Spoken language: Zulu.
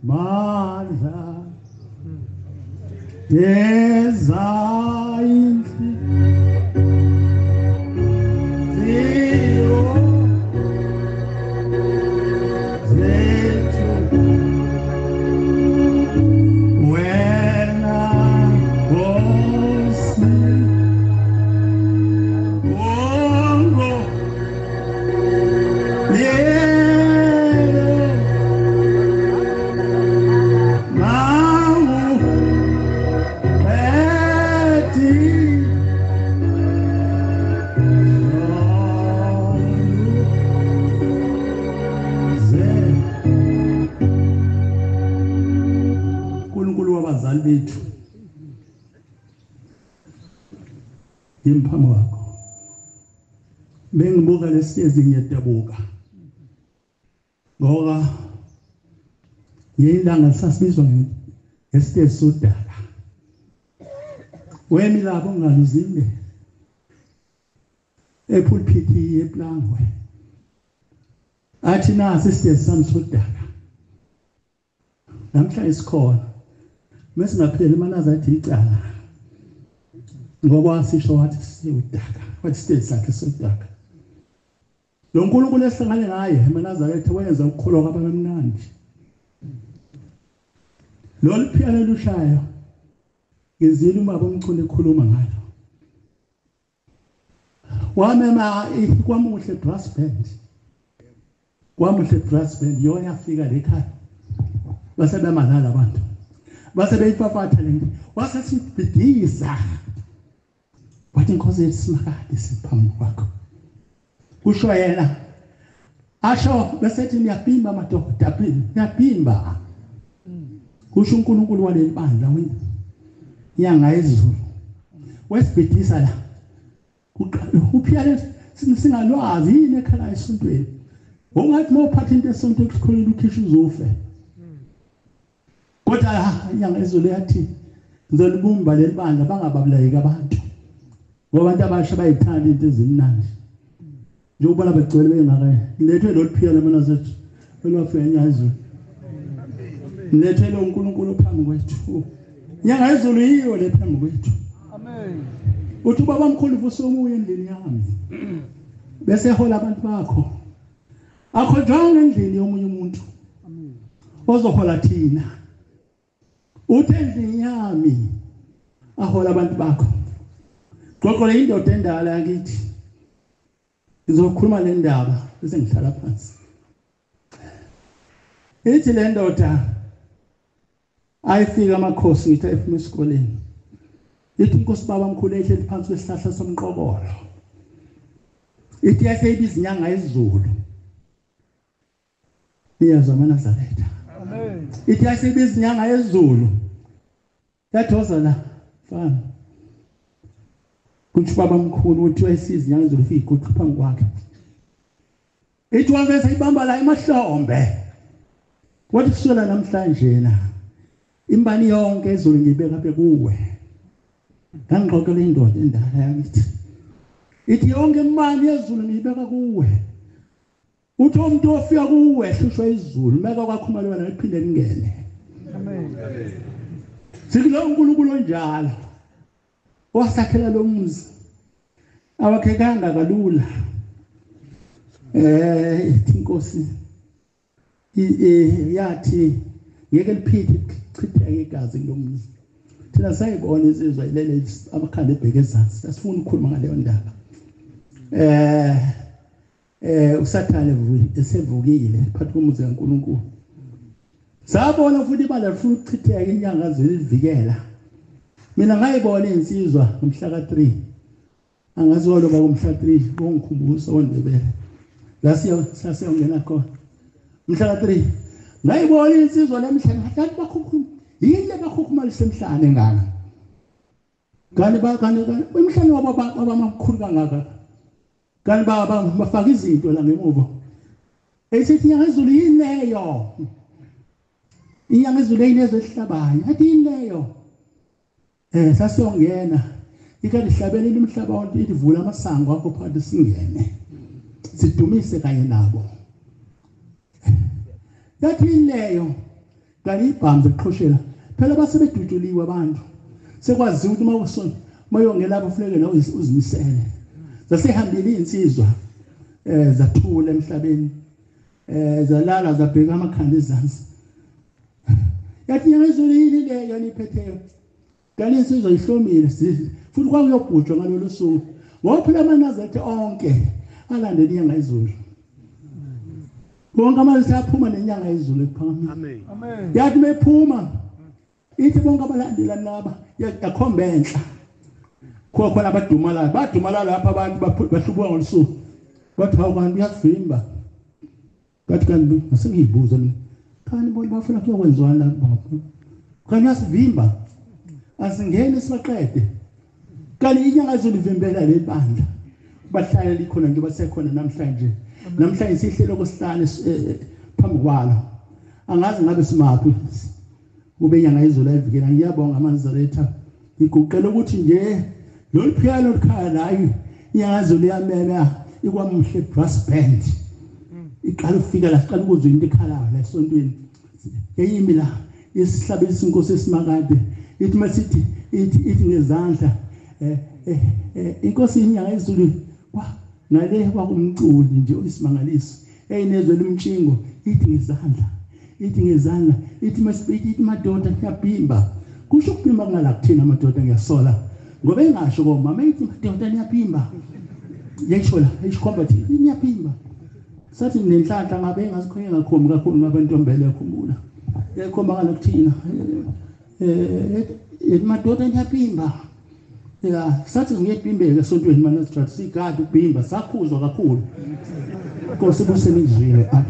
Mandla yeza inhliziyo zethu wena Nkosi bongo uNkulunkulu wabazali bethu imphambi wakho bengibuka lesitezi ngiyadabuka ngoba yilanga sasibizwa ngesitezi sodaka wemi lapho ngaluzinde epulpiti yeplangwe athi nasi isitezi sami sodaka namhla isikhona mesingapheli manazathi icala ngoba sisho wathi siwudaka wathi isitezi sakhe sodaka lo nkulunkulu esihlangane ngaye emaNazaretha wenza ukukholwa kwabamnandi lolu phiyano elushayo ngizile ubaba omchunu ekhuluma ngalo wamema kwamuhle brass band kwamuhle brass band yona yafika lekhaya base bemalala abantu base beyifafatha lento wase sibhidisa wathi inkosi yethu simakade siphambi kwakho kusho yena asho bese niyapimba madoda niyapimba kusho uNkulunkulu waleli bandla wena inyanga yezulu wesibhidisa la uphiyale singalwazi yini ekhala esontweni ungathi mawuphatha into esontweni kukhona ukhisha uzufe kodwa inyanga yezulu yathi ngizolibumba leli bandla bangababulayeki abantu ngoba abantu abasha bayithanda into ezimnandi njengoba begcwele bengaka ngilethwe lolu phiyana manazethu olwafika inyanga yezulu ngilethwe lo uNkulunkulu phambi kwethu inyanga yezulu yiyo le phambi kwethu amen uthi ubaba mkhulu vusa omunye endlini yami bese ehola abantu bakho akhonjwanga endlini yomunye umuntu ozohola thina uthe endlini yami ahola abantu bakho qoqole indoda endala yakithi ngizokhuluma le ndaba bese ngihlala phansi ithi le ndoda ayifika amakhosi ngithi ayiphuma esikoleni ithi inkosi baba mkhulu ehleli phansi kwesihlahla somqokolo ithi yahle ibiza inyanga yezulu iyazwa amaNazaretha amen ithi yahle ibiza inyanga yezulu yathoza la mfana kuthi baba mkhulu uthi wayesiza inyanga yezulu ifika iguqa phambi kwakhe ithi wavese ibamba la emahlombe wathi kusukela namhlanje na imbani yonke ezulu ngibeka bekuwe ngangixoxela indoda endala yakithi ithi yonke imali yezulu ngiyibeka kuwe uthi umuntu ofika kuwe hlushwa izulu meka kwakhumalo wena liphinde lingene amen sikulo uNkulunkulu onjalo wasakhela lo muzi awakhekanga kalula ithi inkosi yathi ngeke liphithe chitheke igazi kulo muzi thina sayibona insizwa ilele amakhanda ebheke ezansi asifuni ukukhuluma ngaleyo ndaba usathane esevukile phakathi komuzi kaNkulunkulu sabona futhi ibala lifuna ukuchitheka inyanga zilivikela mina ngayibona insizwa ngomhla ka3 angazi waloba ngomhla 3 ongikhumbuza ondebele la siyongena khona mhla ka3 ngayibona insizwa lemhla ngathi bakhukhuma yini le bakhukhumalisa emhlane ngaka kanti kanti emhlane wabo baba makhulu kangaka kanti baba bafaka izinto la ngemuva esithi inyanga yezulu yini leyo inyanga yezulu eyinezo esihlabayo athi yini leyo sasiyongena ikade ihlabelele umhlaba wonke ithi vula amasango akho phakathi singene sidumise kanye nabo Yathi leyo kanti ibhamu zeqhoshela phela basebedutshuliwe abantu. Sekwaziwa ukuthi uma mayongelapho kufuneke nawe uzimisele. Zasehambile insizwa zathula emhlabeni. Zalala zabheka amakhanda ezansi. Yathi ngezulu yini leyo niphetheyo? Kanti insizwa ihlomile futhi kwakuyobhujwa ngalolu suku. Ngoba phela amaNazaretha onke alandela inyanga yezulu. Bonke amaNazaretha aphuma nenyanga yezulu ekuphakameni. Amen. Amen. Yathi mephuma ithi bonke abalandela laba yakhomba enhla. Khona abadumalayo, badumala lapha abantu bahlubuka ngolusuku. Bathi hawu kanti uyasivimba. Kathi kanti asengiyibuza mina. Kanti bona bafuna kuyokwenziwa la baba. Kanti uyasivimba. Asingeni sibaqede. Kanti inyanga yezulu ivimbela leli bandla. Bahlala likhona nje basekhona namhlanje. Namhlanje sihlelo kwesihlanu phambi kwalo. Angazi ngabe simaphi. Kube inyanga yezulu ayivikela. Ngiyabonga amaNazaretha. Ngiguqela ukuthi nje lolu phiyano olukhaya la inyanga yezulu iyamema iKwaMuhle Brass Band. Iqala ukufika la siqala ukuzwa into ekhalayo la esontweni. Yayimi la isihlabelisa inkosi esimakade. Ithi masithi ithi ngezandla inkosi inyanga yezulu kwa ngale kwakumculi nje oyisimangaliso eyinezwe limtshingo ithi ngezandla ithi ngezandla ithi masithi ithi madoda ngiyabhimba. Kusho ukubhimba kungala kuthina madoda ngiyasola ngoba engasho komama ithi madoda niyabhimba. Yayisho la ishikhomba thi niyabhimba. Sathi nenhlanhla ngabe engazikhonye ngakhombi kakhulu ngabantombele yakhumbula. Yayikhomba ngala kuthina madoda niyabhimba. Ya sathi ngiyebhimbeka esontweni manje sigade ukubhimba sakhuzwa kakhulu. Nkosi busenizwile. Amen.